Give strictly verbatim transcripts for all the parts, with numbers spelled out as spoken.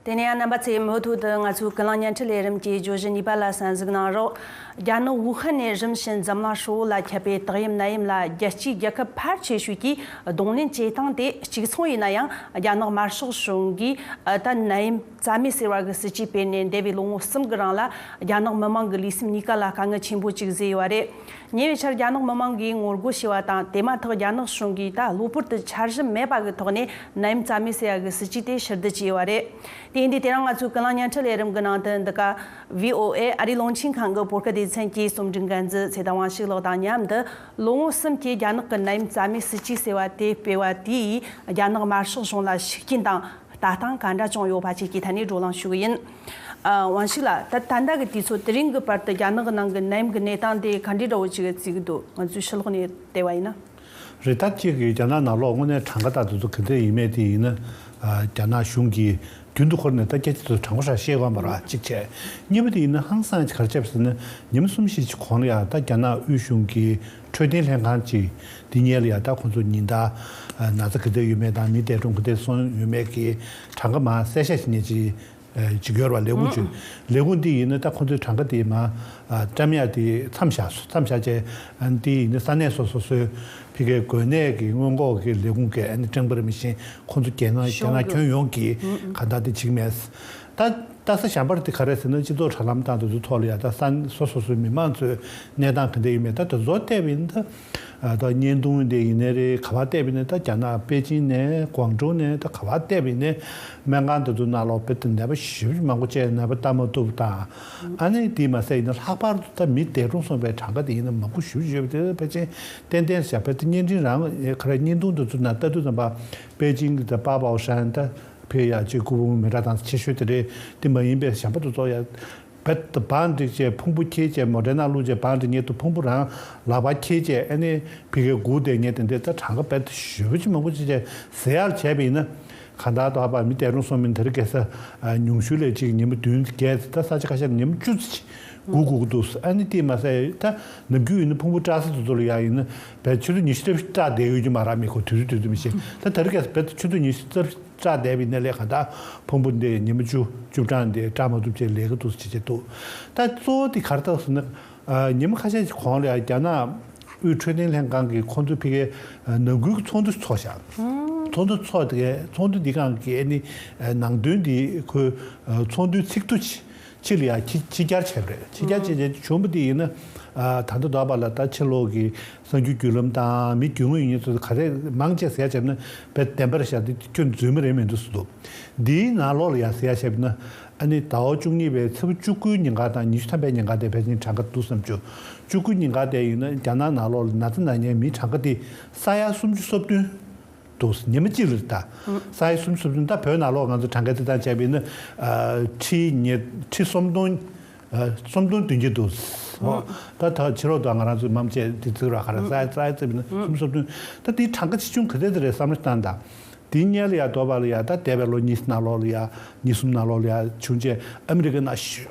དེ་ནས་རྣམ་པ་ཚོས་མུ་མཐུད་དུ་ང་ཚོའི་ཀུན་གླེང་བརྙན་འཕྲིན་ལས་རིམ་གྱི་བརྗོད་གཞི་གཉིས་པ་ལ་གསན་གཟིགས་གནང་རོགས། རྒྱ་ནག་ཝུ་ཧན་ནས་རིམ་བཞིན་འཛམ་གླིང་ཧྲིལ་བོ་ལ་ཁྱབ་པའི་ཏོག་དབྱིབས་ནད་ཡམས་ལ་རྒྱལ་སྤྱིའི་རྒྱལ་ཁབ་ཕལ་ཆེ་ཤོས་ཀྱིས་གདོང་ལེན་བྱེད་སྟངས་དེ་གཅིག་མཚུངས་ཡིན་ན་ཡང་། རྒྱ་ནག་དམར་ཤོག་གཞུང་གིས་ད་ནད་ཡམས་རྩ་མེད་ཟེར་བ་གི་སྲིད་ཇུས་སྤེལ་ནས་འདས་པའི་ལོ་ངོ་གསུམ་གྱི་རིང་ལ། རྒྱ་ནག་མི་མང་གི་ལུས་སེམས་གཉིས་ཀ་ལ་དཀའ་ངལ་ཆེན་པོ་ཅིག་བཟོས་ཡོད་པ་རེད། ཉེ་བའི་ཆར་རྒྱ་ནག་མི་མང་གིས་ངོ་རྒོལ་བྱས་པ་དང་། དེ་མ་ཐག་རྒྱ་ནག་གཞུང་གིས་ད་གློ་བུར་དུ་འཆར་གཞི་མེད་པ་གི་ཐོག་ནས་ནད་ཡམས་རྩ་མེད་ཟེར་ཡ་གི་སྲིད་ཇུས་དེ་ཕྱིར་བསྡུ་བྱས་ཡོད་པ་རེད། དེ་ཡིན་དུས་དེ་རིང་ང་ཚོའི་ཀུན་གླེང་བརྙན་འཕྲིན་ལས་རིམ་གྱི་ནང་དུ་འདི་ག་བྷི་ཨོ་ཨེ་ཨ་རིའི་རླུང་འཕྲིན་ཁང་གི་བོད་སྐད་སྡེ་ཚན་གྱི་རྩོམ་སྒྲིག་འགན་འཛིན་ཚེ་བརྟན་དབང་ཕྱུག་ལགས་དང་མཉམ་དུ། ལོ་ངོ་གསུམ་གྱི་རྒྱ་ནག་གི་ནད་ཡམས་རྩ་མེད་སྲིད་ཇུས་ཟེར་བ་དེ་སྤེལ་བ་དེས་རྒྱ་ནག་དམར་ཤོག་གཞུང་ལ་ཤུགས་རྐྱེན་དང་ལྟ་སྟངས་ག་འདྲ་བྱུང་ཡོད་པ་བཅས་ཀྱི་ཐད་ནས་བགྲོ་གླེང་ཞུ་གི་ཡིན། ཨ། དབང་ཕྱུག་ལགས། ད་ད་ལྟ་གི་དུས་ཚོད་དེ་རིང་གི་བར་དུ་རྒྱ་ནག་གི་ནང་གི་ནད་ཡམས་ཀྱི་གནས་སྟངས་དེ་ག་འདྲའི་འདྲ་བོ་ཅིག་བརྩི་གི་འདུག་ང་ཚོས་ཕྱི་ལོགས་ནས་བལྟས་པ་ཡིན་ན། རེད། ད་གཅིག་གིས་རྒྱ་ནག་ནང་ལོགས་དངོས་གནས་གྲངས་ཀ་དང་དེ་ཚོ་ག་འདྲ་ཡིན་མེད་དེ་ཡིན་ན། ཨ། རྒྱ་ནག་གཞུང་གིས་རྒྱུན་དུ་འཁོར་ནས་ད་སྐད་ཆ་དེ་ཚོ་དྲང་པོ་ཞིག་བཤད་དགོས་པ་རེད་པ། གཅིག་བྱས། གཉིས་པ་དེ་ཡིན་ན་ཧང་སང་ཅིག་ག་རེ་བྱས་པ་ཟེར་ན། ཉི་མ་གསུམ་བཞི་ཅིག་གོང་ལ་ཡང་ད་རྒྱ་ནག་དབུས་གཞུང་གི་འཕྲོད་བསྟེན་ལྷན་ཁང་ཅིག་འདི་གཉེར་ལ་ཡང་ད་ཁོང་ཚོ་ཉིན་ལྟར་ན་ཚ་ག་འདྲ་ཡོད་མེད་དང་མི་འདས་གྲོངས་ག་འདྲ་སོང་ཡོད་མེད་ཀྱི་གྲངས་ཀ་མར་གསལ་བཤད་བྱེད་མཁན་ཅིག་ཅིག་ཡོད་རེད་པ། ལས་ཁུངས་ཅིག་ལས་ཁུངས་འདི་ཡིན་ན་ད་ཁོང་ཚོའི་གྲངས་ཀ་དེ་མར་བཀྲམ་ཡག་དེ་མཚམས་བཞག་སོང་། མཚམས་བཞག་བྱས་འདི་ཡིན་ན་ས་གནས་སོ་སོ་སོའི་ཕ་གིའི་འགོས་ནད་ཀྱི་སྔོན་འགོག་གི་ལས་ཁུངས་ཀྱིས་ཨ་ནི་སྤྲད་པ་རེད། མི་ཤེས། ཁོང་ཚོ་རྒྱ་ནག་རྒྱ་ནག་ཁྱོན་ཡོངས་ཀྱི་གང་ལྟར་དེ་བྱེད་ཀྱི་མེད། ད་ལྟ་ས་གཞན་པ་དེ་ག་རེ་ཟེར་ན། སྤྱི་ཚོགས་དྲ་ལམ་དང་དེ་ཚོའི་ཐོག་ལ་ཡང་ད་ས་སོ་སོ་སོའི་མི་མང་ཚོའི་གནས་སྟངས་ག་འདྲ་ཡོད་མེད་ད་དེ་ཚོ་བལྟས་པ་ཡིན་ན། ད་ཨ། ད་བརྙན་ཐུང་དེ་ཡིན་ནའི་རེད། ག་པར་བལྟས་པ་ཡིན་ནའི། ད་རྒྱ་ནག་པེ་ཅིང་ནས་ཀོང་ཀྲོའུ་ནས་ད་ག་པར་བལྟས་པ་ཡིན་ནའི་སྨན་ཁང་དེ་ཚོའི་ནང་ལོགས་དཔེ་དེ་ནད་པ་ཞེ་པོ་མང་པོ་བཅས་ནད་པ་ལྟ་མ་ཐུབ་དང་། ཨ་ནི་དེ་མ་ཟད་ཡིན་ན་ལྷག་པར་དུ་ད་མི་འདས་གྲོངས་སོང་བའི་གྲངས་ཀ་དེ་ཡིན་ན་མང་པོ་ཞེ་པོ་ཅིག་ཡོད་པ་དེ་ཕལ་ཆེར་ཏན་ཏན་བཞག་པ་དེ། བརྙན་འཕྲིན་རང་ག་རེ་བརྙན་ཐུང་དེ་ཚོའི་ནང་ལྟ་དུས་ཙམ་པ་པེ་ཅིང་གི་ད་པ་པའོ་ཧྲན་ད། ཕེ་ཡ་ཅིག་སྐུ་ཕུང་མེ་སྲེག་བཏང་ས་ཆེ་ཤོས་དེ་རེད། དེ་མ་ཡིན་པའི་གཞན་པ་དེ་ཚོ་ཡ་རྦད་དེ་བང་བསྒྲིགས་བྱས་ཕུང་པོ་འཁྱེར་བྱས་མོ་ཊའི་ནང་བླུགས་བྱས་བང་བསྒྲིགས་མཁན་དེ། ཕུང་པོ་རང་ལག་པར་འཁྱེར་བྱས་ཨ་ནི་ཕ་གིར་སྒུག་བསྡད་མཁན་དེ་འདྲ་ད་གྲངས་ཀ་རྦད་དེ་ཞེ་པོ་ཅིག་མང་པོ་ཅིག་བྱས་ཟེར་ཡག་བྱས་པ་ཡིན་ན། གང་ལྟར་ད་ཕར་མི་འདས་གྲོངས་སོང་མི་དེ་རིང་ཁ་སང་ཉུང་ཤོས་ལ་ཅིག་ཉི་མ་བདུན་བརྒྱད་ད་ས་ཆ་ཁ་ཤས་ལ་ཉི་མ་བཅུ་ཙམ་ཅིག་སྒུག་དགོས་ཀྱི་འདུག་ཨ་ནི་དེ་མ་ཟད་ད་ནམ་རྒྱུན་ཡིན་ན་ཕུང་པོ་བཀྲ་ས་དེ་ཚོ་ལ་ཡ་ཡིན་ན་རྦད་ཆུ་ཚོད་ཉི་ཤུ་རྩ་བཞི་བཀྲ་བསྡད་ཡོད་ཀྱི་མ་རེད། མི་ཁོ་དུས་ཚོད་དུས་ཚོད་མི་ཤེས། ད་དེ་རིང་ཁ་སང་རྦད་ཆུ་ཚོད་ཉི་ཤུ་རྩ་བཞི་བཀྲ་བསྡད་པའི་ནང་ལས་གང་ལྟར་ཕུང་པོ་འདི་ཉི་མ་བཅུ་བཅུ་གྲངས་འདི་བཀྲ་མ་ཐུབ་ཅེས་ལས་ཀ་འདུག་ཟེར་བྱས་འདུག་ད་གཙོ་བོ་འདི་ག་རེ་འདུག་ཟེར་ན། ཨ། ཉི་མ་ཁ་ཤས་ཀྱི་གོང་ལ་ཡང་རྒྱ་ནག་དབུས་འཕྲོད་བསྟེན་ལྷན་ཁང་གིས་ཁོང་ཚོའི་ཕ་གིའི་ནང་ཁུལ་གྱི་ཚོགས་འདུ་ཚོགས་ཤག་ཚོགས་འདུ་ཚོགས་དེ་ཚོགས་འདུ་འདི་སྒང་གི་ཨ་ནི་ནང་དོན་འདི་ཁོའི་ཚོགས་འདུའི་ཚིག་ཐོ་ཕྱི་ལ་ཡང་ཕྱི་ཕྱི་གྱར་བྱས་པ་རེད། ཕྱི་གྱར་བྱས་བྱས་བྱུང་བ་དེ་ཡིན་ན། ཨ། ད་ལྟ་འདོད་པ་ལ་ད་ཕྱི་ལོགས་ཀྱི་གསར་འགྱུར་བརྒྱུད་ལམ་དང་མི་རྒྱུས་མངའ་ཡོད་མཁན་ཚོ་ག་རེ་མང་ཆེ་ཟེར་ཡ་བྱས་ན་དཔེ་བདེན་པར་བཞག་དེ་ཁྱོན་རྫུན་མ་རེད་མི་འདུག་ཟེར་འདུག་འདིའི་ནང་ལོགས་ལ་ཡ་ཟེར་ཡ་བྱས་པ་ན། ཨ་ནི་ཟླ་བ་བཅུ་གཉིས་པའི་ཚེས་པ་བཅུ་དགུའི་ཉིན་ཀ་དང་ཉི་ཤུ་ཐམ་པའི་ཉིན་ཀ་དེ་ཕལ་ཆེར་གྲངས་ཀ་འདུག་བསམ་བྱུང་། བཅུ་དགུ་ཉིན་ཀ་དེ་ཡིན་ན་རྒྱ་ནག་ནང་ལོགས་ལ་ན་ཚ་ན་མཁན་མིའི་གྲངས་ཀ་དེ་ས་ཡ་སུམ་ཅུ་སོ་བདུན་འདུག་ཉི་མ་གཅིག་ལ་ད། ཨང་། ས་ཡ་སུམ་ཅུ་སོ་བདུན། ད་བོད་ནང་ལོགས་ང་ཚོ་གྲངས་ཀ་བརྩི་སྟངས་བྱས་པ་ཡིན་ན། ཨ། ཁྲི་ཉེར་ཁྲི་སུམ་སྟོང་། ཨ། སུམ་སྟོང་བདུན་བརྒྱ་འདུག་ཨང་། ད་ད་ཕྱི་ལོགས་དང་ང་རང་ཚོའི་མམ་ཆས་དེ་བརྩི་ར་ག་ར་ས་ཡ་ས་ཡ་བརྩིས་པ་ཡིན་ན་སུམ་ཅུ་སོ་བདུན། ད་དེའི་གྲངས་ཀ་ཆེ་ཆུང་ག་ཚད་དེ་རེད་བསམ་བློ་བཏང་དང་། དེའི་སྔོན་ལ་ཡ་འདོད་པ་ལ་ཡ་ད་འདས་པའི་ལོ་གཉིས་ནང་ལོགས་ལ་ཡ་གཉིས་གསུམ་ནང་ལོགས་ལ་ཡ་བྱུང་རྗེས་ཨ་མི་རི་ཀ་ནང་ཞེ་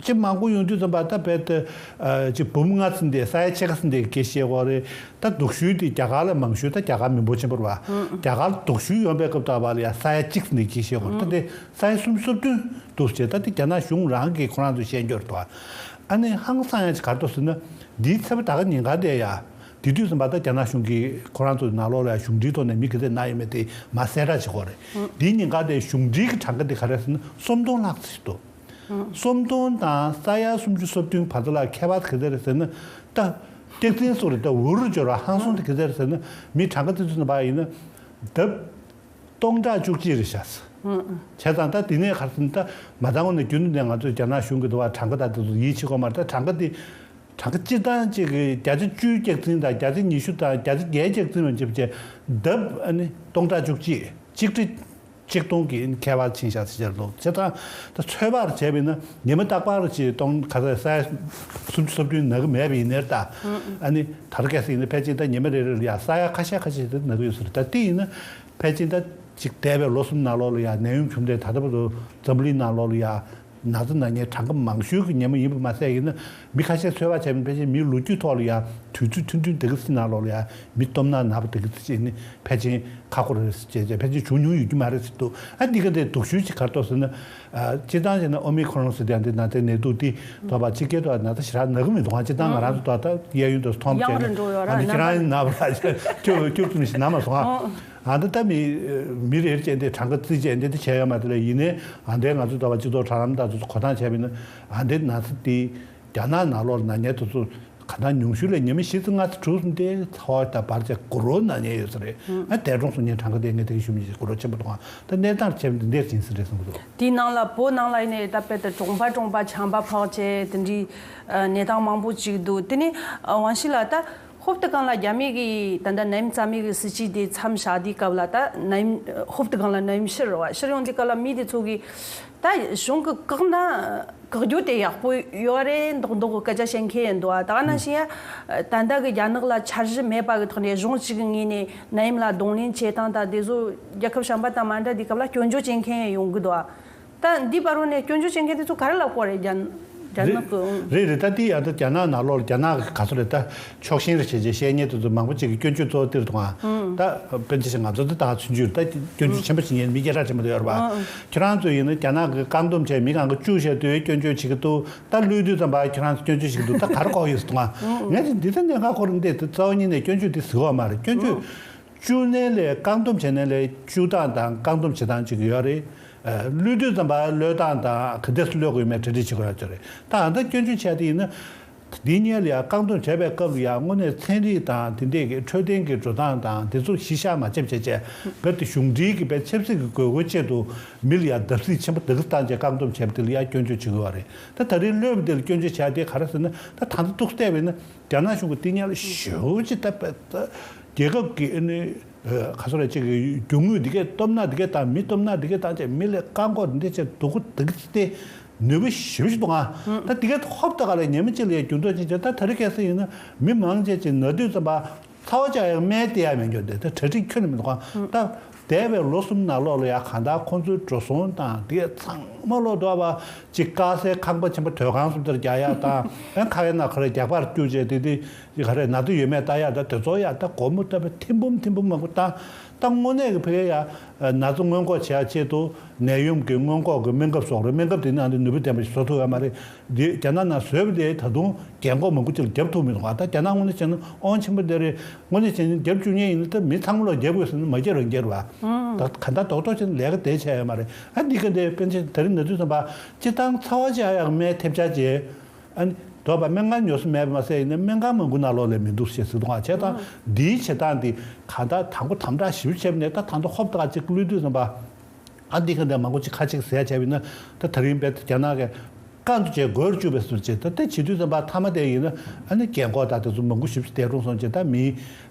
ཅིག་མང་པོ་ཡོང་དུས་ཙམ་པ་ད་རྦད་དེ་ཨ་ཅིག་འབུམ་ལྔ་ཙམ་དེ་ས་ཡ་ཕྱེད་ཀ་ཙམ་དེ་གི་སྐད་བཤད་ཀྱི་ཡོད་རེད། ད་སྡུག་ཤོས་དེ་རྒྱ་གར་ལ་མང་ཤོས། ད་རྒྱ་གར་མི་འབོར་ཆེན་པོ་རེད་པ། རྒྱ་གར་ལ་སྡུག་ཤོས་ཡོང་པའི་སྐབས་ད་བ་ལ་ཡ་ས་ཡ་གཅིག་ཙམ་དེ་གི་སྐད་བཤད་ཀྱི་ཡོད་རེད། ད་དེ་ས་ཡ་སུམ་ཅུ་སོ་བདུན་འདུག་ཟེར། ད་དེ་རྒྱ་ནག་གཞུང་རང་གིས་ཁོ་རང་ཚོས་བཤད་རྒྱུ་རེད་པ། ཨ་ནི་ཧང་སང་ཡ་ཅིག་ག་རེ་འདུག་ཟེར་ན། འདིའི་ཚེས་པ་ད་ག་ཉིན་ཀ་དེ་ཡ། དེ་དུས་ཙམ་པ་ད་རྒྱ་ནག་གཞུང་གིས་ཁོ་རང་ཚོའི་ནང་ལོགས་ལ་གཞུང་འབྲེལ་ཐོག་ནས་མི་ག་ཚོད་ན་ཡོད་མེད་དེ་མར་གསལ་བསྒྲགས་བྱེད་ཀྱི་ཡོད་རེད། ཨང་། དེའི་ཉིན་ཀ་དེ་གཞུང་འབྲེལ་གྱི་གྲངས་ཀ་དེ་ག་རེ་ཟེར་ན་སུམ་སྟོང་ལྷག་ཙམ་ཞིག་འདུག་ཨང་། སུམ་སྟོང་དང་ས་ཡ་སུམ་ཅུ་སོ་བདུན་བར་དུ་ལ་ཁྱད་པར་ག་ཚོད་རེད་ཟེར་ན། ད་སྟེགས་འཛིན་སོགས་རེད། ད་འུར་འབྱོར་བ་ཧང་སང་དེ་ག་ཚོད་རེད་ཟེར་ན། མི་གྲངས་ཀ་དེ་ཚོ་ཙམ་པ་ཡིན་ན་ལྡབ་སྟོང་ཕྲག་བཅུ་གཅིག་རེད་ཤག་ཨང་། བྱས་ཙང་ད་དེ་ནས་ག་རེ་ཟེར་ན། ད་མ་ཚང་བ་ནས་རྒྱུན་དུ་ནས་ང་ཚོས་རྒྱ་ནག་གཞུང་གི་འདུག་བ་གྲངས་ཀ་ད་དེ་ཚོ་ཡིད་ཆེས་དགོས་མ་རེད། ད་གྲངས་ཀ་དེ། གྲངས་ཀ་སྤྱིར་བཏང་གཅིག་གི་བརྒྱ་ཆ་བཅུ་སྟེགས་འཛིན་དང་བརྒྱ་ཆ་ཉི་ཤུ་དང་བརྒྱ་ཆ་བརྒྱད་སྟེགས་འཛིན་བ་བྱས་བྱས་ལྡབ་ཨ་ནི་སྟོང་ཕྲག་བཅུ་གཅིག་གཅིག་ཁྲི་ཆིག་སྟོང་གི་ཁྱད་པར་ཕྱིན་ཤག་ཟེར་གྱི་འདུག་བྱས་ཙང་ད་ཚོད་དཔག་བྱས་པ་ཡིན་ན་ཉི་མ་རྟག་པར་གྱི་སྟོང་ག་ས་ས་ཡ་སུམ་ཅུ་སོ་བདུན་ན་གི་མེད་པ་ཡིན་ནའི་ད། ཨ་ནི་ད་རེས་སྐད་ཟེར་ཡིན་ན་ཕལ་ཆེར་ད་ཉི་མ་རེ་རེ་ལ་ཡ་ས་ཡ་ཁ་ཤས་ཁ་ཤས་དེ་ན་གི་ཡོད་ས་རེད། ད་དེ་ཡིན་ན་ཕལ་ཆེར་ད་ཅིག་འདས་པའི་ལོ་གསུམ་ནང་ལོགས་ལ་ཡ་ནད་ཡམས་བྱུང་སྟེ་ད་ལྟ་བར་དུ་འཛམ་བུ་གླིང་ནང་ལོགས་ལ་ཡ། ན་ཚ་ན་མཁན་གྲངས་ཀ་མང་ཤོས་ཀྱི་ཉིན་མོ་ཡིན་པ་མ་ཟད་ཡིན་ན། མི་ཁ་ཤས་ཚོད་དཔག་བྱས་པ་ཡིན་ན་ཕལ་ཆེར་མིའི་ལོ་རྒྱུས་ཐོག་ལ་ཡང་དུས་ཚོད་ཐུང་ཐུང་དེ་ག་ཙམ་ནང་ལོགས་ལ་ཡང་མི་སྟོབས་ན་ན་བ་དེ་ག་ཙམ་ཅིག་ནི་ཕལ་ཆེར་ཁག་པོ་རེད་ཟེར་བྱས་བྱས་ཕལ་ཆེར་བྱུང་མྱོང་ཡོད་ཀྱི་མ་རེད་ཟེར་འདུག་ཨ་འདི་ག་དེ་སྡུག་ཤོས་ཅིག་ག་རེ་འདུག་ཟེར་ན། ཨ་སྤྱིར་བཏང་བྱས་ན་ཨོ་མི་ཁོ་རོན་ཟེར་དེ་ཡང་དེ་ན་དེ་ནད་དུག་དེ་འདྲ་བ་ཕྱི་རྒྱལ་དུ་ན་ཚ་ཞེ་དྲག་ན་གི་མི་འདུག་ཨ་སྤྱིར་བཏང་ང་རང་ཚོ་ད་ད་གཡས་གཡོན་དུ་མཐོང་ཡང་བྱས་རུ་འགྲོ་ཡོད་ར་ཨ་ནི་ཁྱེད་རང་ཡིན་ན་བ་ལ་སྐྱོ་སྐྱོ་ཙམ་ཞིག་ན་མ་སོང་ཨ། ཨ་ད་ལྟ་མི་མི་རེ་རེ་བྱས་ཏེ་གྲངས་ཀ་རྩིས་བྱས་ཏེ་དེ་བྱས་ཡོད་མ་རེད་ལ། ཡིན་ནའི་ཨ་འདྲའི་ང་ཚོ་ལྟ་བ་སྤྱི་ཚོགས་དྲ་ལམ་དང་དེ་ཚོ་གོ་སྟངས་བྱས་པ་ཡིན་ན་ཨ་འདྲའི་ན་ཚ་དེ་རྒྱ་ནག་ནང་ལོགས་ལ་ན་མཁན་དེ་ཚོ་ག་ད་ཉུང་ཤོས་ལ་ཉི་མ་བཞི་ཙམ་ལྔ་ཙམ་དྲུག་ཙམ་དེ་ཚ་བ་དང་བར་བྱས་དགུ་རོ་ན་མཁན་ཡོད་ས་རེད། ཨ་འདས་གྲོངས་སོང་མཁན་གྲངས་ཀ་དེ་ངས་དེ་ཞུ་མི་ཤེས་དགུ་རོ་ཆེན་པོ་འདུག་ཨ་ད་གནས་སྟངས་བྱས་པ་འདི་འདྲས་ཡིན་ས་རེད་བསམ་གྱི་འདུག་དེའི་ནང་ལ་བོད་ནང་ལ་ཡིན་ནའི་ད་དཔེ་ད་གྲོང་པ་གྲོང་པ་ཆམ་པ་ཕོག་བྱས་དེ་འདྲའི་ཨ་གནས་སྟངས་མང་པོ་ཅིག་འདུག་དེ་ནས་ཨ་ཝང་ཤི་ལགས་ད། ཧོབ་ཏེ་གང་ལ་རྒྱ་མི་གིས་ད་ལྟ་ནད་ཡམས་རྩ་མེད་ཀྱི་སྲིད་ཇུས་དེ་མཚམས་བཞག་དུས་སྐབས་ལ་ད་ནད་ཡམས་ཧོབ་ཏེ་གང་ལ་ནད་ཡམས་ཕྱིར་རོ་བ་ཕྱིར་ཡོང་དུས་སྐབས་ལ་མི་དེ་ཚོ་གིས་ད་གཞུང་གི་བཀག་ན་བཀག་རྒྱུ་དེ་ཡག་པོ་ཡོད་རེད་མདོག་མདོག་གི་སྐད་ཆ་བཤད་མཁན་ཡིན་འདུག་ད་ག་ནང་བཞིན་ཡ་ད་ལྟ་གི་རྒྱ་ནག་ལ་འཆར་གཞི་མེད་པ་གི་ཐོག་ནས་གཞུང་གཅིག་གི་ངོས་ནས་ནད་ཡམས་ལ་གདོང་ལེན་བྱེད་སྟངས་དང་དེ་ཚོ་རྒྱལ་ཁབ་གཞན་པ་དང་མ་འདྲ་དུས་སྐབས་ལ་སྐྱོན་བརྗོད་བྱེད་མཁན་ཡང་ཡོང་གི་འདུག་ད་འདི་བར་རོ་ནས་སྐྱོན་བརྗོད་བྱེད་མཁན་དེ་ཚོ་ག་རེ་ལབ་དགོས་རེད་རྒྱ་རྒྱ་ནག་གི། རེད་རེད། ད་དེ་ཡང་ད་རྒྱ་ནག་ནང་ལོགས་ལ་རྒྱ་ནག་གི་ག་ཚོད་རེད་ད་ཕྱོགས་ཞེན་རེ་བྱེད་བྱེད་བཤད་མཁན་དེ་ཚོ་མང་པོ་ཅིག་གིས་སྐྱོན་བརྗོད་གཙོ་བོ་དེར་གཏོང་ཨ། ད་དཔེར་ན་ཆ་བཞག་ང་ཚོ་ད་ད་ཚུན་ཆོད་ད་སྐྱོན་བརྗོད་ཆེན་པོ་བྱེད་མཁན་མི་སྐད་གྲགས་ཆེན་པོ་དེ་ཡོད་རེད་པ། ཁྱེད་རང་ཚོ་ཡིན་ན་རྒྱ་ནག་གི་བཀག་སྡོམ་བྱས་མི་གང་ག་བཅུག་བྱས་དུས་སྐྱོན་བརྗོད་བྱེད་ཀྱི་འདུག་ད་ལུས་དུས་ཙམ་པ་ཁྱེད་རང་ཚོ་སྐྱོན་བརྗོད་བྱེད་ཀྱི་འདུག་ད་ག་རེ་གོ་ཡོད་ཟེར་གཏོང་ཨ། ངས་ཀྱི་འདི་ད་གནད་འགག་ཁོ་རང་འདི་ད་རྩ་བ་ཉིད་ནས་སྐྱོན་བརྗོད་འདི་ཟེར་གི་ཡོད་མ་རེད། སྐྱོན་བརྗོད་བཅུག་ནས་ལས་བཀག་སྡོམ་བྱས་ནས་ལས་བཅུག་སྟངས་དང་བཀག་སྡོམ་བྱེད་སྟངས་ཅིག་ཡོད་རེད། ལུས་དུས་ཙམ་པ་གློད་སྟངས་དང་ག་འདྲས་གློད་དགོས་མེད་གྲ་སྒྲིག་བྱེད་དགོས་ཡ་ཅིག་རེད། ད་ཨ་ད་སྐྱོན་བརྗོད་བྱས་ཏེ་ཡིན་ན། འདི་གཉིས་ལ་ཡང་བཀག་སྡོམ་བྱས་པའི་སྐབས་ལ་ཡང་དངོས་གནས་ཚན་རིག་དང་དེ་འདྲས་ཀྱི་འཕྲོད་བསྟེན་གྱི་འགྲོ་སྟངས་དང་དེ་ཚོ་གཞི་བཞག་མ་བྱས་བྱས་བྱས་རྦད་དེ་གཞུང་འབྲེལ་གྱི་བའི་ཆབ་སྲིད་ཀྱི་དགོས་མཁོའི་ཆེད་དུ་མི་ལ་ཡང་བརྡབ་གསིག་ཆེན་པོ་དེ་ག་བཏང་བྱས་བཀག་སྡོམ་བྱས་པ་དེ་ལ་ཡང་སྐྱོན་བརྗོད་བྱེད་དགོས་པ་རེད། ད་ད་རེས་གློད་པ་དེ་ལ་སྐྱོན་བརྗོད་བྱས་དེ་ག་རེ་ཟེར་ན་ད་ད་ལྟ་ཏོག་ཙམ་བལྟས་པ་ཡིན་ན་རྒྱ་ནག་གཞུང་གི་འདི་གཉིས་ལ་ཞེ་པོ་ཅིག་ད་རྒྱལ་ཁབ་ཀྱི་ཨ་ནི། ག་ཚོད་རེད་ཅིག་གི་རྒྱུ་དངོས་འདི་གས་སྟོབས་ན་འདི་གས་དང་མི་སྟོབས་ན་འདི་གས་བཏང་བྱས་མི་ལ་བཀག་འགོག་འདི་བྱས་སྡུག་གུ་འདི་གས་སྟེ་ནུས་པ་ཞེ་པོ་ཞིག་འདུག་ཨ། ད་འདི་གས་ཧོབ་ཏེ་ག་ལ་ཉི་མ་གཅིག་ལ་འགྱུར་ལྡོག་ཕྱིན་བྱས་ད་ད་རེས་གལ་སྲིད་ཡིན་ན་མི་མང་ཆེ་ཅིག་ན་དུས་ཙམ་པ་ཚ་བ་ཅག་ཡང་སྨན་སྟེར་ཡ་མེད་འགྱུར་ཏེ་ད་གྲ་སྒྲིག་ཁྱོན་ནས་མི་འདུག་ཨ། ད་འདས་པའི་ལོ་གསུམ་ནང་ལོགས་ལ་ཡ་གང་ལྟར་ཁོང་ཚོའི་འགྲོ་སོང་དང་འདི་གས་ཚང་མ་ལོག་འདུག་པ་ཅིག་དཀར་གསལ་ཁང་པ་ཆེན་པོ་དོས་ཁང་གསུམ་དེར་རྒྱག་ཡ་དང་ཨ་ཁ་ཡ་ན་ཁ་རེ་རྒྱག་པར་བསྐྱུར་བྱས་དེ་དེ། ག་རེ་ན་ཚ་ཡོད་མེད་ལྟ་ཡག་ད་དེ་ཚོ་ཡག་ད་སྒོར་མོ་ལྟ་བུ་ཐེར་འབུམ་ཐེར་འབུམ་མང་པོ་བཏང་། ད་དངོས་གནས་ཀྱི་ཕ་གིའི་ཡ་ན་ཚ་སྔོན་འགོག་བྱེད་ཡག་ཆེད་དུ་ནད་ཡམས་ཀྱི་སྔོན་འགོག་གི་སྨན་ཁབ་སོགས་རེད། སྨན་ཁབ་དེ་ནི་ཨ་ནི་ནུས་པ་ལྡན་པ་ཞིག་བཟོ་ཐུབ་ཡོད་མ་རེད། འདི་རྒྱ་ནག་ནང་བཟོས་པ་དེ་ད་དུང་རྒན་འཁོགས་མང་པོ་ཅིག་ལ་བརྒྱབ་ཐུབ་མི་འདུག་ཨ་ད་རྒྱ་ནག་དངོས་གནས་བྱས་ན་དབང་ཆེན་པོ་དེ་རེད། དངོས་གནས་བྱས་ན་བརྒྱབ་བཅུག་མཁན་ཡིན་ན་ད་མི་ཚང་མ་ལ་བརྒྱབ་དགོས་ཟེར་ན་མ་བརྒྱབ་རང་བརྒྱབ་རེད་བ། ད་ག་འདྲ་རྡོག་རྡོག་བྱས་ན་ལས་ཀ་དེ་བྱས་ཡོད་མ་རེད། ཨ་འདི་ག་འདི་པཎ་ཆེན་ད་རིང་ན་དུས་ཙམ་པ་སྤྱིར་བཏང་ཚ་བ་ཅག་ཡག་སྨན་ཐེབས་ཆག་བྱས། ཨ་ནི་དོགས་པ་སྨན་ཁང་ཉོ་ས་མེད་པ་མ་ཟད་ཡིན་ན་སྨན་ཁང་མང་པོ་ནང་ལོགས་ལས་མི་འདུག་ཞེས་ཟེར་འདུག་ཨ། བྱས་ཙང་འདིའི་བྱེད་སྟངས་འདི་གང་ལྟར་དང་པོ་དམ་དྲག་ཞིབ་བྱས་ནས་ད་ད་ལྟ་ཧོབ་ཏེ་ཅིག་གློད་དུས་ཙམ་པ། ཨ་འདི་ག་འདི་མང་པོ་ཅིག་ཁ་ཅིག་ཟས་བྱས་པ་ཡིན་ན་ད་ད་རིང་བས་རྒྱ་ནག་གི་བཀའ་འདུ་བྱས་སྒོར་བཅུག་པའི་ཟུར་བྱས་ད་ལྟ་བྱེད་དུས་ཙམ་པ་མཐའ་མ་དེ་ཡིན་ན་ཨ་ནི་རྒན་འཁོགས་དང་དེ་ཚོ་མང་པོ་ཞིབ་ཅིག་འདས་གྲོངས་སོང་བྱས་ད་མིའི་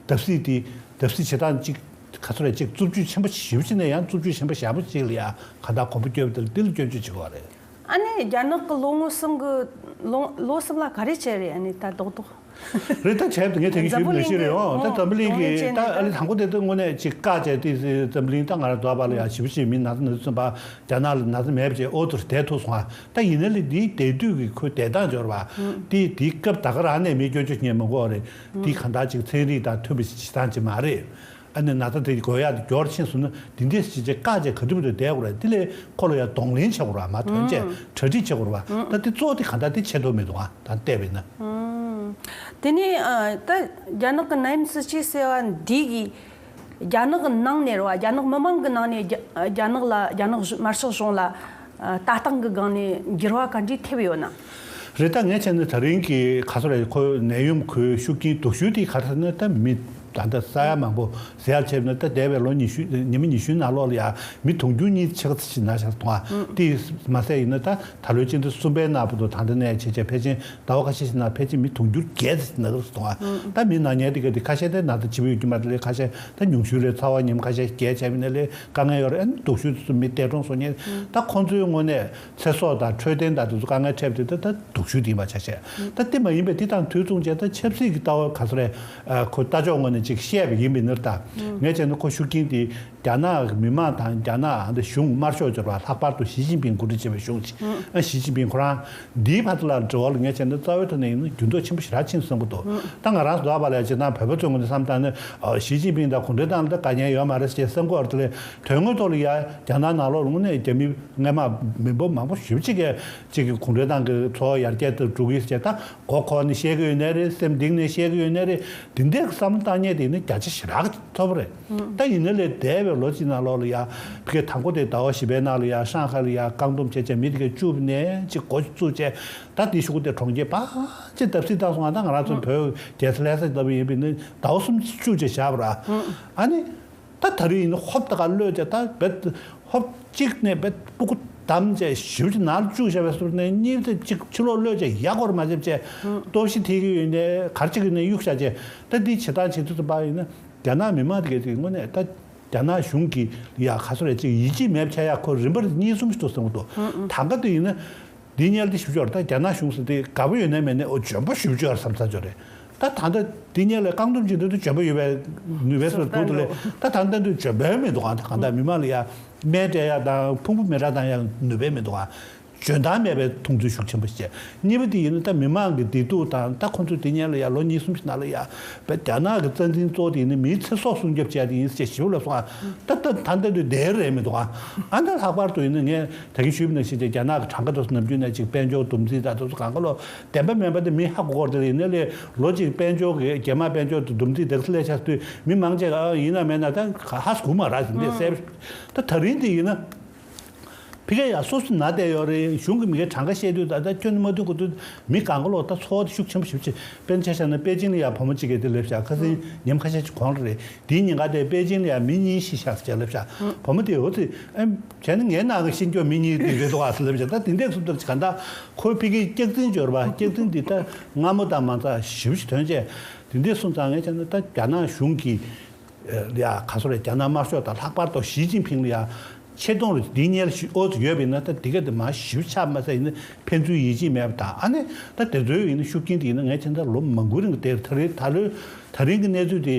བརྡབ་གསིག་དེ་བརྡབ་གསིག་བྱེད་སྟངས་ཅིག་ག་ཚོད་རེད་ཅིག་རྩུབ་སྤྱོད་ཆེན་པོ་ཞིབ་བྱས་ནས་ཡང་རྩུབ་སྤྱོད་ཆེན་པོ་ཞེ་པོ་ཅིག་ལ་ཡང་གང་ལྟར་གོམ་པ་བསྐྱོད་པ་དེ་ལ་འདི་ལ་སྐྱོན་བརྗོད་བྱེད་དགོས་པ་རེད། ཨ་ནི་རྒྱ་ནག་གི་ལོ་ངོ་གསུམ་གི་ལོ་ལོ་གསུམ་ལ་ག་རེ་བྱས་རེད། ཨ་ནི་ད་རྡོག་རྡོག་རེད། ད་བྱས་པ་ངས་དེ་གི་ཞུས་མི་ཤེས་རེད། འོང་ད་འཛམ་བུ་གླིང་གི་ད་ཨ་ལི་དང་པོ་དེ་ད་དངོས་གནས་ཅིག་བཀག་བྱས་ཏེ་འཛམ་བུ་གླིང་ད་ང་རང་འདོད་པ་ལ་ཡང་ཞིབ་ཞིབ་མི་ན་ཚ་ན་ཚ་ཚུན་པ་རྒྱ་ནག་ལ་ན་ཚ་མེད་པ་བྱས་ཨོ་ཐུར་བསྡད་ཐུབ་སོང་ཨ། ད་ཡིན་ན་ལི་འདིའི་བསྡད་དུས་ཀྱི་ཁོའི་བསྡད་སྟངས་འབྱོར་བ་དེ་དེའི་སྐབས་ད་ག་རང་ནས་མི་སྐྱོན་བརྗོད་ཉན་མི་དགོས་རེད། དེ་གང་ལྟར་ཅིག་ཚན་རིག་དང་མཐུན་པ་ཞིག་བྱེད་སྟངས་ཅིག་མ་རེད། ཨ་ནི་ན་ཚ་དེ་འགོས་ཡག་དེ་མགྱོགས་ཕྱིན་སོང་ན་འདི་འདྲས་ཞིག་བྱས་བཀག་བྱས་ག་དུས་མི་དུས་བསྡད་དགོས་རེད། དེ་ལས་ཁོ་ལ་ཡང་གདོང་ལེན་བྱེད་དགོས་རེད། མ་ཐོན་བྱས་གྲ་སྒྲིག་བྱེད་དགོས་རེད་བ། ད་དེ་གཙོ་བོ་དེ་གང་ལྟར་དེ་བྱེད་ཐུབ་མི་འདུག་ཨ། ད་བལྟས་པས་ན། དེ་ནས་ཨ་ད་རྒྱ་ནག་གི་ནད་ཡམས་སྲིད་ཇུས་ཟེར་བ་འདི་གིས་རྒྱ་ནག་གི་ནང་ནས་རེད་བ། རྒྱ་ནག་མི་མང་གི་ནང་ནས་རྒྱ་རྒྱ་ནག་ལ་རྒྱ་ནག་གཞུང་དམར་ཤོག་གཞུང་ལ་ཨ་ལྟ་སྟངས་ཀྱི་སྒང་ནས་འགྱུར་བ་ག་འདྲས་ཐེབས་ཡོད་ན། རེད། ད་ངས་བྱས་ན་ད་རིང་གི་ག་ཚོད་རེད། ཁོའི་ནད་ཡམས་ཁོའི་ཤུགས་རྐྱེན་སྡུག་ཤོས་དེ་ག་རེ་ཟེར་ན་ད་མི་ད་ལྟ་ས་ཡ་མང་པོ་ཟེར་ཡག་བྱས་ན་ད་འདས་པའི་ལོ་ཉི་ཤུ་ཉི་མ་ཉི་ཤུའི་ནང་ལོགས་ལ་ཡང་མི་དུང་ཕྱུར་གཉིས་ཆེ་ཁ་ཚ་ཞིག་ན་ཆགས་སོང་ཨ། དེ་མ་ཟད་ཡིན་ན་ད་ད་ལོའི་སྤྱི་ཟླ་གསུམ་པའི་ནང་བར་དུ་ད་ལྟ་ནས་བྱས་བྱས་ཕལ་ཆེར་ཟླ་བ་ཁ་ཤས་ཤིག་ནང་ཕལ་ཆེར་མི་དུང་ཕྱུར་བརྒྱད་ཙམ་ན་གི་རེད་ཟེར་སོང་ཨ། ད་མི་ན་མཁན་དེ་ག་དེ་ཁ་ཤས་དེ་ན་ཚ་ལྕི་པོ་ཡོད་ཀྱི་མ་རེད་ལས་ཁ་ཤས་ད་ཉུང་ཤོས་ལས་ཚ་བ་ཉི་མ་ཁ་ཤས་བརྒྱད་བྱས་པ་ཡིན་ན་ལས་དཀའ་ངལ་ཡོད་རེད། ཨ་ནི་སྡུག་ཤོས་དེ་ཚོ་མི་འདས་གྲོངས་སོང་མཁན་ད་ཁོང་ཚོའི་ངོས་ནས་ཚེ་སྲོག་དང་འཕྲོད་བསྟེན་དང་དེ་ཚོ་དཀའ་ངལ་འཕྲད་དེ་ད་ད་སྡུག་ཤོས་དེ་ཡིན་པ་ཆ་བཞག་ད་དེ་མ་ཡིན་པའི་དེ་དང་དུས་མཚུངས་བྱས་ད་ཆབ་སྲིད་ཀྱི་ལྟ་བ་ག་ཚོད་རེད། ཁོ་ལྟ་ཕྱོགས་ངོས་ནས། ཅིག་བཤད་པ་ཡིན་པའི་ནི་ད། ངས་བྱས་ན་ཁོ་ཤུགས་རྐྱེན་དེ་རྒྱ་ནག་མི་མང་དང་རྒྱ་ནག་ཨ་འདི་གཞུང་དམར་ཤོག་ཟེར་བ་ལྷག་པར་དུ་ཞི་ཅིན་ཕིང་གོ་སྒྲིག་བྱས་པའི་གཞུང་ཅིག་ཨ། ཞི་ཅིན་ཕིང་ཁོ་རང་འདིའི་བར་དུ་ལ་འབྲེལ་བ་ལ་ངས་བྱས་ན་རྩ་བའི་ཐོག་ནས་ཡིན་ན་འགྱུར་ལྡོག་ཆེན་པོ་ཞེ་དྲག་ཕྱིན་སོང་གི་འདུག་ད་ང་རང་ཚོ་ལ་ཡ་ཅིག་ན་བོད་པ་ཚོའི་ངོས་ནས་བསམ་བཏང་ན་ཞི་ཅིན་ཕིང་དང་གུང་ཁྲན་ཏང་ལ་ད་དཀའ་ངལ་ཡོད་མ་རེད་ཅེས་བསམ་གི་ཡོད་རེད། དེ་ལས་དོན་དངོས་ཐོག་ལ་ཡ་རྒྱ་ནག་ནང་ལོགས་ལ་དངོས་གནས་རྒྱ་མི་སྔས་མ་མི་འབོར་མང་པོ་ཞེ་པོ་ཅིག་གིས་ཅིག་གི་གུང་ཁྲན་ཏང་གི་འཚོ་བ་ཡར་རྒྱས་དུ་འགྲོ་གི་ཡོད་ཅེས་ད། མགོ་འཁོར་ནས་བཤད་ཀྱི་ཡོད་ནའི་རེད། སེམས་གཏིང་ནས་བཤད་ཀྱི་ཡོད་ནའི་རེད། དེ་འདྲའི་བསམ་བློ་བཏང་མཁན་དེ་ནི་བརྒྱ་ཆ་ཞེ་དྲག་ཐོབ་པ་རེད། ད་ཡིན་ན་ལས་འདས་པའི་ལོ་གཅིག་ནང་ལོགས་ལ་ཡ་ཕ་གི་དང་པོ་དེ་ཟླ་བ་བཞི་པའི་ནང་ལ་ཡ་ཧྲང་ཧའེ་ལ་ཡ་བཀག་སྡོམ་བྱས་བྱས་མི་དེ་གས་བཅུག་ནས་ཅིག་འགོ་བཙུགས་བྱས། ད་དེའི་གཞུག་གུ་དེ་གྲོང་ཁྱེར་ཕར་ཅིག་བརྡབ་གསིག་བཏང་སོང་ང་། ད་ང་རང་ཚོ་བོད་རྒྱལ་ས་ལྷ་ས་ལྟ་བུ་ཡིན་པས་ནི་ཟླ་བ་གསུམ་བཅུ་ཅིག་བཞག་པ་ར། ཨ་ནི། ད་ད་རེས་ཡིན་ན་ཧོབ་ཏེ་ག་གློད་བྱས། ད་བེད་ཧོབ་གཅིག་ནས་བེད་སྤུ་གུ་བསྡམས་བྱས་ཞིབ་ཅིག་ནང་བཅུག་བཞག་པའི་ཟུར་ནས་གཉིས་དེ་གཅིག་ཕྱི་ལོགས་གློད་བྱས་ཡག་སྐོར་མ་བྱེད་བྱས། ལྟོ་ཤི་ཐིག་གི་ཡོད་ནས་གར་ཅིག་ཡོད་ནས་གཡུག་བཞག་བྱས། ད་འདི་བྱེད་སྟངས་བྱེད་དུས་ཙམ་པ་ཡིན་ན་རྒྱ་ནག་མི་མང་དེ་གས་དེ་དངོས་གནས་ད་རྒྱ་ནག་གཞུང་གི་ཡ་ག་ཚོད་རེད་ཅིག་ཡིད་ཆེས་མེད་ཆགས་ཡག་ཁོ་རིམ་པར་གཉིས་གསུམ་ཞིག་འདུག་བསམ་གི་འདུག་ད་ག་དུས་ཡིན་ན། འདི་གཉེར་འདི་ཞིབ་ཕྱོགས་ད་རྒྱ་ནག་གཞུང་ཟེར་དེ་དགའ་པོ་ཡོད་ན་མེད་ན་འོ་འཇོན་པོ་ཞིབ་ཕྱོགས་བསམ་ཚར་ཅོག་རེད། ད་ད་ལྟ་འདི་གཉེར་ལ་བཀག་སྡོམ་བྱེད་དུས་ད་འཇོན་པོ་ཡོད་པའི་ནུས་པའི་སོར་སྡུག་ཏུ་ལས་ད་ད་ལྟ་འདི་འཇོན་པོ་མི་འདུག་ཨ། ད་གང་ལྟར་མི་མང་ལ་ཡ་སྨན་སྤྲད་ཡ་དང་ཕུང་པོ་མེ་དྲག་བཏང་ཡ་ནུས་པའི་མི་འདུག་ཨ། འཇོན་ཐང་མེད་པའི་མཐོང་ཚུལ་ཤུགས་ཆེན་པོ་བྱས། གཉིས་པ་དེ་ཡིན་ན་ད་མི་མང་གི་བདེ་སྡུག་དང་ད་ཁོང་ཚོས་འདི་གཉེར་ལ་ཡ་ལོ་གཉིས་གསུམ་ཞིག་ནང་ལ་ཡ་བས་རྒྱ་ནག་གི་རྩ་འཛིན་གཙོ་བོ་དེ་ཡིན་ན་མིའི་ཚེ་སྲོག་སྲུང་སྐྱོབ་བྱས་དེ་ཡིན་ཟེར་ཞིབ་ལ་སོང་ཨ། ད་ད་ད་ལྟ་དུས་བསྡད་རེད་མི་འདུག་ཨ། ཨ་ད་ལྷག་པར་དུ་ཡིན་ན་ངས། ད་གིན་ཞུས་པ་ནང་བཞིན་གྱི་རྒྱ་ནག་གི་གྲངས་ཀ་དེ་ཚོ་ནམ་རྒྱུན་ནས་ཅིག་དཔལ་འབྱོར་འདུམ་འཛི་དང་དེ་ཚོ་གང་ག་ལོ་བདེན་པ་མིན་པ་དེ་མི་ཧ་གོ་གོ་དེ་ལ་ཡིན་ན་ལས་ལོ་གཅིག་དཔལ་འབྱོར་གྱི་རྒྱ་དམར་དཔལ་འབྱོར་དུ་འདུམ་འཛི་དེ་ཚོ་ལས་ཆགས་དུས་མི་མང་ཆེ་ག་ཡིན་ན་མེད་ན་ད་ཧ་སུ་མ་ར་ཟིན་དེ་གསལ་ད་ད་རིང་དེ་ཡིན་ན་ཕི་ཀ་ཡ་སོ་སོ་ན་བསྡད་ཡོད་རེད། གཞུང་གི་མི་ཀའི་གྲངས་ཀ་བཤད་དུས་ད་ལྟ་ཁྱོན་ནས་མ་ཐུག་གོ་དུས་མི་གང་ག་ལོ་ད་འཚོ་བ་དེ་ཤུགས་ཆེན་པོ་ཞིག་ཆེ་དཔེར་ན་ཆ་བཞག་ན་པེ་ཅིང་ལ་ཡ་བུ་མོ་གཅིག་གིས་དེ་ལབ་བཞག་ཁ་སང་ཉིན་ཁ་ཤས་ཅིག་གོང་ལ་རེད། དེའི་ཉིན་ཀ་དེ་པེ་ཅིང་ལ་ཡ་མི་གཉིས་ཤི་ཤག་ཟེར་ལབ་ཤག་བུ་མོ་དེ་འོ་ཙི་ཨེམ་བྱས་ན་ངའི་ནང་གི་ཤི་འགྱོ་མི་གཉིས་དེ་རེད་འདུག་ཨ་ཟེར་ལབ་ཤག་ད་དེ་འདྲས་སུ་འདུག་ག་ད་ཁོའི་ཕི་གི་སྐྱག་རྫུན་འབྱོར་བ་སྐྱག་རྫུན་འདི་ད་སྔ་མོ་དང་མ་ཚ་ཞིབ་ཞིབ་ཐོན་བྱས་དེ་འདྲས་སོང་ཙང་ངས་བྱས་ན་ད་རྒྱ་ནག་གཞུང་གི་ཡ་ག་སོ་རེད། རྒྱ་ནག་དམར་ཤོག་དང་ལྷག་པར་དུ་ཞི་ཅིན་ཕིང་ལ་ཡ་ཆེ་མཐོང་རེ་འདི་གཉེར་ཞིག་ཨོ་ཙི་ཡོད་པ་ཡིན་ན་ད་འདི་ག་དེ་མ་ཞིབ་ཆ་མ་ཚ་ཡིན་ན་ཕན་ཚུན་ཡིད་ཆེས་མེད་པ་དང་ཨ་ནི་ད་དེ་ཚོའི་ཡིན་ན་ཤུགས་རྐྱེན་དེ་ཡིན་ན་ངས་བྱས་ན་ད་ལོ་མང་པོའི་རིང་གི་དེར་ད་རེས་ད་ལོའི་ད་རིང་གི་གནས་ཚུལ་དེ།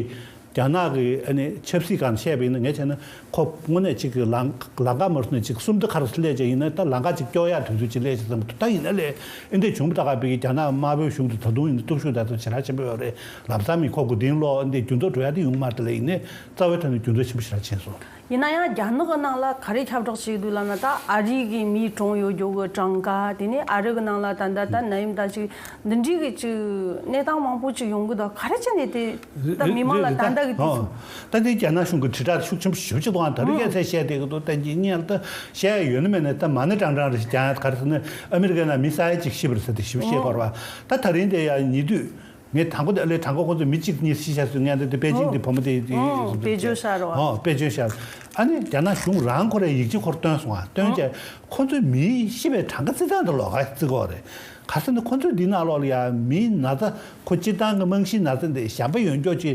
རྒྱ་ནག་གི་ཨ་ནི་ཆབ་སྲིད་སྒང་བཤད་པ་ཡིན་ན་ངས་བྱས་ན་ཁོ་དངོས་གནས་གཅིག་གི་ལང་ལང་ཀ་མ་རུ་ནས་གཅིག་སུམ་མདའ་ཁ་རུ་སླེབས་བྱས་ཡིན་ན་ད་ལང་ཀ་གཅིག་སྐྱོར་ཡག་དུས་ཚོད་གཅིག་སླེབས་བྱས་ཙམ་ད་ཡིན་ན་ལས་ཨེ་འདྲས་བྱུང་བ་ད་ག་བི་གི་རྒྱ་ནག་དམར་པོའི་གཞུང་དུ་ད་དུང་ཡིན་ན་སྟོབས་ཤུགས་ད་དུང་ཞེ་དྲག་ཆེན་པོ་ཡོད་རེད། ལམ་སང་མི་ཁོ་དགུ་ཏིང་ལོག་ཨེ་འདྲས་འགྱུར་ལྡོག་འགྲོ་ཡག་དེ་ཡོང་གི་མ་རེད་ལས་ཡིན་ནའི་རྩ་བའི་ཐོག་ནས་འགྱུར་ལྡོག་ཆེན་པོ་ཞེ་དྲག་ཕྱིན་སོང་། ཡིན་ན་ཡང་རྒྱ་ནག་གི་ནང་ལ་ག་རེ་ཁྱབ་བསྒྲགས་བྱེད་ཀྱི་འདུག་ལབ་ན་ད་ཨ་རི་གི་མིའི་གྲོངས་ཡོད་རྒྱུ་གི་གྲངས་ཀ་དེ་ནས་ཨ་རི་གི་ནང་ལ་ད་ལྟ་ད་ནད་ཡམས་ད་ཅིག་འདི་འདྲའི་གི་ཅིག་གནས་སྟངས་མང་པོ་ཅིག་ཡོང་གི་འདུག་ག་རེ་བྱས་ནས་དེ་ད་མི་མང་ལ་ད་ལྟ་གི་དུས་ཚོད། ད་དེ་རྒྱ་ནག་གཞུང་གི་དྲིལ་བསྒྲགས་ཤུགས་ཆེན་པོ་ཞེ་པོ་ཅིག་གཏོང་བ་ད་རེས་ཀྱང་ཚད་བཤད་བསྡད་ཀྱི་འདུག་ད་ངས་ད་བཤད་ཡ་ཡོད་ན་མེད་ན་ད་མ་ཎི་བགྲང་བགྲང་རེ་ཞིག་རྒྱག་ཡ་ག་རེ་ཟེར་ན་ཨ་མི་རི་ཀའི་ནང་མི་ས་ཡ་གཅིག་ཤི་བ་རེད་ཟེར་ཏེ་ཞེ་པོ་བཤད་ཀྱི་ཡོད་རེད་བ། ད་ད་རིང་དེ་ཡ་ཉེ་དུས། ངས་དང་པོ་དེ་ཨ་ལས་དྲང་པོ་ཁོ་ཚོ་མི་གཅིག་གཉིས་ཤི་ཤག་ཟེར་ངས་འདི་དེ་པེ་ཅིང་དེ་བུ་མོ་དེ་དེ་ཨོ། དཔེ་བརྗོད་ཤག་རེད་བ། ཨོ་དཔེ་བརྗོད་ཤག་ཨ་ནི་རྒྱ་ནག་གཞུང་རང་ཁོ་རའི་ཡིག་ཆ་ཁོར་བཏོན་སོང་ང་། བཏོན་རྗེས་ཁོ་ཚོས་མིའི་ཤི་བའི་གྲངས་ཀ་རྩི་སྟངས་དེ་ལོགས་ཀ་རྩི་གི་ཡོད་རེད། ག་ཟེར་ན་ཁོ་ཚོས་འདི་ནང་ལོགས་ལ་ཡ་མིའི་ན་ཚ་ཁོ་སྤྱིར་བཏང་གི་རྨང་གཞིའི་ན་ཚ་འདི་གཞན་པ་ཡོད་མཁན་ཅིག་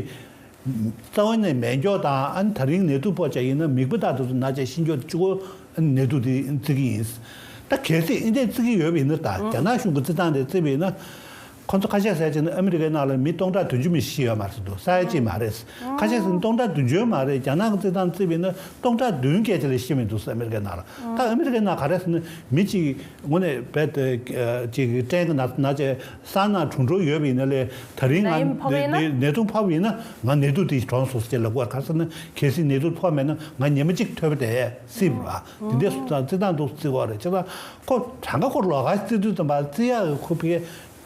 རྩ་བ་ནས་མེད་མཁན་དང་ཨ་ནི་ད་རིང་ནད་དུག་ཕོག་བྱས་ཡིན་ན་མིག་དཔེ་དག་དེ་ཚོ་ན་བྱས་ཤི་མཁན་གཅིག་པོ་ནད་དུག་དེ་རྩི་གི་ཡིན། ད་གལ་སྲིད་ཨེ་འདྲས་རྩི་གི་ཡོད་པ་ཡིན་ན་ད་རྒྱ་ནག་གཞུང་གི་རྩི་སྟངས་དེ་རྩིས་པ་ཡིན་ན། ཁོ་ཚོ་ཁ་ཤས་ཟེར་གྱི་ནི་ཨ་མི་རི་ཀའི་ནང་ལ་མི་སྟོང་ཕྲག་བདུན་ཅུ་མི་ཤི་ཡོད་མ་རེད་འདུག་ས་ཡ་གཅིག་མ་རེད། ཁ་ཤས་ཟེར་ནི་སྟོང་ཕྲག་བདུན་ཅུ་མ་རེད། རྒྱ་ནག་གི་རྩིས་སྟངས་རྩིས་པ་ཡིན་ན་སྟོང་ཕྲག་བདུན་བརྒལ་ཅིག་ལས་ཤི་མི་འདུག་ས་ཨ་མི་རི་ཀའི་ནང་ལ། ད་ཨ་མི་རི་ཀའི་ནང་ག་རེ་ཟེར་ན་མི་གཅིག་དངོས་གནས་རྦད་དེ་ཅིག་སྐྲན་གྱི་ན་ན་ཆེ་སང་ན་གྲུང་གྲུང་ཡོད་པ་ཡིན་ན་ལས་ད་རིང་ང་ནད་ཡམས་ཕོག་པ་ཡིན་ན། ནད་ནད་དུག་ཕོག་པ་ཡིན་ན་ང་ནད་དུག་དེ་གྲོངས་སོང་ཟེར་ལབ་དགོས། ག་རེ་ཟེར་ན་གལ་སྲིད་ནད་དུག་ཕོག་མེད་ན་ང་ཉི་མ་གཅིག་ཐོལ་པ་དེ་སྲིད་པ་དེ་འདྲས་སུ་ཙང་རྩིས་སྟངས་འདུག་རྩིས་དགོས་རེད། བྱས་ཙང་ཁོ་གྲངས་ཀ་ཁོ་ལོགས་ཀ་རྩིས་དུས་ཙམ་པ་རྩིས་ཡག་ཁོ་ཕི་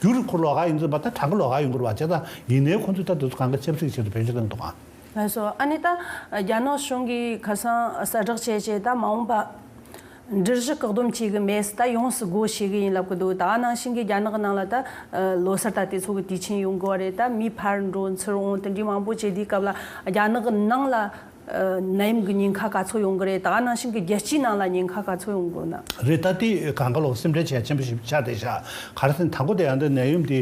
རྒྱུ་རུ་ཁོ་ལོགས་ཀ་ཡིན་ཙམ་པ་ད་གྲངས་ཀ་ལོགས་ཀ་ཡོང་གི་རེད་བ། བྱས་ཙང་ཡིན་ནའི་ཁོ་ཚོས་ད་དུས་ཚོད་གང་ག་ཆབ་སྲིད་ཆེད་དུ་བེད་སྤྱོད་གཏོང་གི་འདུག་ཨ། ལགས་སོ། ཨ་ནི་ད་རྒྱ་ནག་གཞུང་གིས་ཁ་སང་གསལ་བསྒྲགས་བྱས་བྱས་ད་མ་འོངས་པ་འབྲུ་བཞི་བཀག་སྡོམ་བྱེད་གི་མེད་ད་ཡོངས་སུ་སྒོ་ཕྱེ་གི་ཡིན་ལབ་གི་འདུག་ད་ག་ནང་བཞིན་གྱི་རྒྱ་ནག་གི་ནང་ལ་ད་ལོ་གསར་ད་དེ་ཚོ་གི་དུས་ཆེན་ཡོང་གི་བ་རེད། ད་མི་ཕར་འགྲོ་ཚུར་འོང་དེ་འདྲའི་མང་པོ་བྱེད་དུས་སྐབས་ལ་རྒྱ་ནག་གི་ནང་ལ། ནད་ཡམས་ཀྱི་ཉེན་ཁ་ག་ཚོད་ཡོང་གི་རེད། ད་ག་ནང་བཞིན་གྱི་རྒྱལ་སྤྱིའི་ནང་ལ་ཉེན་ཁ་ག་ཚོད་ཡོང་གི་ན། རེད། ད་དེ་གང་ག་ལོག་སེམས་ཁྲལ་བྱེད་ཆེན་པོ་ཞིག་ཆགས་བསྡད་ཤག་ག་རེ་ཟེར་ན་དང་པོ་དེ་ཡང་དེ་ནད་ཡམས་དེ་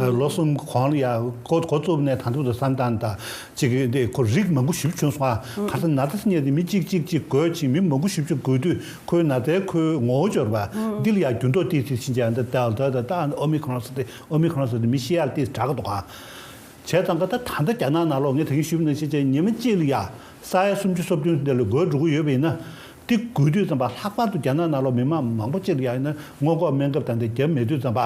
ལོ་གསུམ་གོང་ལ་ཡ་འགོ་འགོ་བཙུགས་ནས་ད་དུང་དུ་བསམ་སྟངས་དང་གཅིག་གི་དེ་ཁོ་རིགས་མང་པོ་ཞིག་བྱུང་སོང་ཨ། ག་རེ་ཟེར་ན་ད་སི་ཉེ་དེ་མི་གཅིག་གཅིག་གཅིག་འགོས་ཅིག་མི་མང་པོ་ཞིག་ཅིག་འགོས་དུས་ཁོའི་ན་ཚའི་ཁོའི་ངོ་བོ་འབྱོར་བ་འདི་ལ་ཡ་འགྱུར་ལྡོག་ཏིག་ཙི་ཕྱིན་ཅིག་ཡང་འདི་ད་ད་ད་ཨོ་མི་ཁོ་རོན་ཟེར་ཏེ་ཨོ་མི་ཁོ་རོན་ཟེར་ཏེ་མི་ཤི་ཡག་ཏིག་ཙི་དྲག་གི་འདུག་ཨ། བྱས་ཙང་ཀ་ད་ད་ལྟ་རྒྱ་ནག་ནང་ལོགས་ངས་ད་གིན་ཞུས་པ་ནང་བཞིན་བྱས་ཉི་མ་གཅིག་ལ་ཡ་ས་ཡ་སུམ་ཅུ་སོ་བདུན་དེ་ལ་འགོས་འགྲོ་གི་ཡོད་པ་ཡིན་ན། དེ་འགོས་དུས་ཙམ་པ་ལྷག་པར་དུ་རྒྱ་ནག་ནང་ལོགས་མི་མང་མང་པོ་གཅིག་ལ་ཡ་ཡིན་ན་སྔོན་འགོག་སྨན་ཁབ་དང་དེ་བརྒྱབ་མེད་དུས་ཙམ་པ།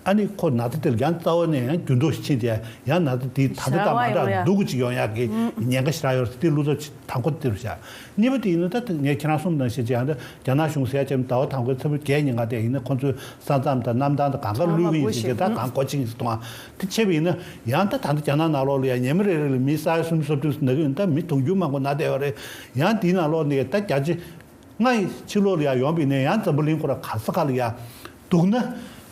ཨ་ནི་ཁོ་ན་ཚ་དེ་ལ་ཡང་རྩ་བ་ནས་ཡང་འགྱུར་ལྡོག་ཕྱིན་ཏེ་ཡང་ན་ཚ་དེ་ད་ལྟ་དང་མ་འདྲ་སྡུག་གུ་ཅིག་ཡོང་ཡག་གི་ཉེན་ཁ་ཞེ་དྲག་ཡོད་རེད། དེ་བློ་འཚབ་དང་པོ་དེ་རུ་བཞག་གཉིས་པ་དེ་ཡིན་ན་ད་ངས་ཁྱེད་རང་གསུངས་ནང་བཞིན་ཅིག་ཡང་ད་རྒྱ་ནག་གཞུང་ཟེར་ཡ་ཅིག་ཟླ་བ་དང་པོའི་ཚེས་པ་བརྒྱད་ཉིན་ག་དེ་ཡིན་ན་ཁོ་ཚོའི་ས་མཚམས་དང་གནམ་ཐང་དང་གང་ག་བླུག་གི་ཡིན་ཟེར་གྱི་ད་གང་གོ་ཆིག་ཡིན་ཟེར་གཏོང་བ་དེ་བྱས་པ་ཡིན་ན། ཡང་ད་ད་ལྟ་རྒྱ་ནག་ནང་ལོགས་ལ་ཡང་ཉི་མ་རེ་རེ་ལ་མི་ས་ཡ་སུམ་ཅུ་སོ་བདུན་ཟིན་ན་གི་ཡིན་ད་མི་དུང་ཕྱུར་མང་པོ་ན་བསྡད་ཡོད་རེད། ཡང་དེའི་ནང་ལོགས་ནས་ད་བརྒྱ་ཆ་ལྔ་ཡི་ཕྱི་ལོགས་ལ་ཡང་ཡོང་བ་ཡིན་ན་ཡང་འཛམ་བུ་གླིང་ཁོ་ར་ག་ས་ག་ལ་ཡང་སྡུག་ན་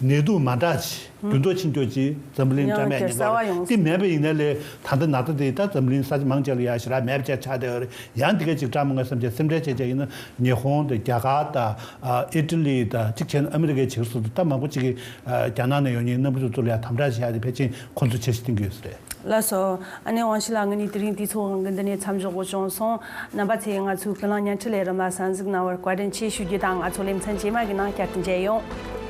ནད་དུག་མ་འདྲ་ཅིག་འགྱུར་ལྡོག་ཕྱིན་ཀྱོག་ཅིག་འཛམ་བུ་གླིང་ཡང་བཀྲ་མེད་ཉེན་ཁ་རེད། དེ་མེད་པ་ཡིན་ན་ལས་ད་ལྟ་ན་ཚ་དེ་ད་འཛམ་བུ་གླིང་ས་ཆ་མང་ཆེ་ལ་ཡང་ཞེ་དྲག་མེད་པ་ཅིག་ཆགས་བསྡད་ཡོད་རེད། ཡང་འདི་ག་ཅིག་སྐྲག་མ་དགོས་བསམ་བྱས་སེམས་ཁྲལ་བྱས་བྱས་ཡིན་ན་ཉི་ཧོང་དང་རྒྱ་གར་དང་ཨི་ཊ་ལི་དང་གཅིག་བྱས་ན་ཨ་མི་རི་ཀའི་བྱེས་སུ་ད་མང་པོ་ཅིག་གིས་རྒྱ་ནག་ནས་ཡོང་མཁན་རྣམ་པ་ཚོ་ཚུར་ལ་ཡང་དམ་དྲག་བྱེད་ཡ་དེ་ཕལ་ཆེར་ཁོ་ཚོ་འཆར་གཞི་བཏིང་གི་ཡོད་ས་རེད། ལགས་སོ། ཨ་ནེ་དབང་ཕྱུག་ལགས། ངེད་གཉིས་དེ་རིང་དུས་ཚོད་དབང་གིས་འདི་ནས་མཚམས་འཇོག་དགོས་བྱུང་སོང་། རྣམ་པ་ཚོས་ང་ཚོའི་ཀུན་གླེང་བརྙན་འཕྲིན་ལས་རིམ་ལ་གསན་གཟིགས་གནང་བར་བཀའ་དྲིན་ཆེ་ཞུ་རྒྱུ་དང་། ང་ཚོ་ལེ་ཚན་རྗེས་མ་གི་ནང་བསྐྱར་དུ་མཇལ་ཡོང་།